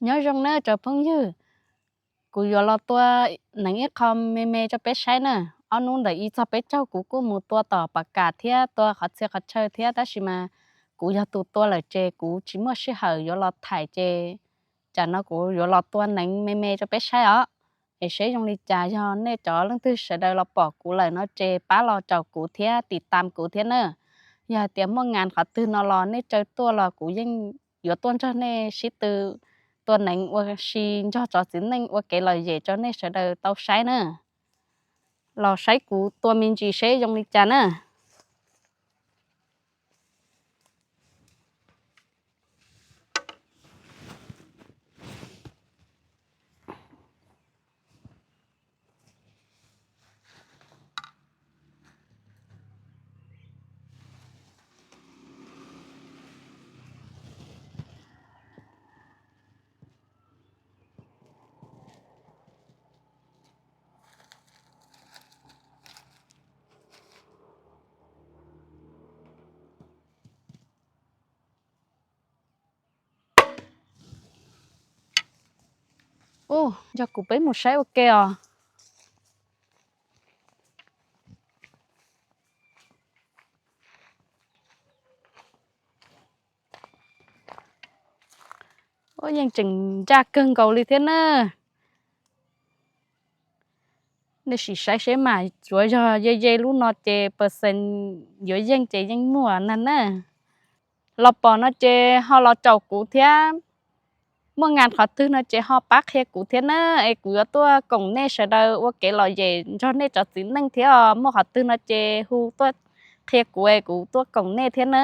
Nyob zoo na cov phooj ywg, kuv yuav los tua neev ib qho me me rau peb saib na. Ob hnub ntawm ib txog peb caug kuv kuj mus tua tom pas kam thiab tua qhov txhia qhov chaw thiab, tab sis mas kuv yog tus tua lawm ces kuv tsis muaj sij hawm yuav los thaij ces tsam no kuv yuav los tua neev me me rau peb saib os. Es seb zoo li cas, yog nej cov leej twg sawv daws los pom kuv lawm no ces pab los caum kuv thiab tim tam kuv thiab na. Yog hais tias muaj nas qhov twg no los nej tsaws tuaj los kuv yeej yuav tuaj nrog nej sib tw tua neev ua si nrog cov txiv neej ua kev lom zem rau nej sawv daws tau saib na. Los saib kuv tua me ntsis seb zoo li cas na. Ub, yog kuv peb mus saib ua ke os. Ub, yeej tseem ncaj kawg nkaus li thiab na. Nej sim saib seb mas, tsuav yog ye ye lub no ces percent yuav yeej ces yeej muaj na na. Los pom no ces ho los caum kuv thiab. Muaj nas qhov twg no ces ho pab qhia kuv thiab na, es kuv yuav tuaj koom nej sawv daws ua kev lom zem nrog nej cov txiv neej thiab os. Muaj qhov twg no ces hu tuaj qhia kuv es kuv tuaj koom nej thiab na.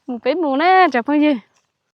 Mus peb mus na cov phooj ywg.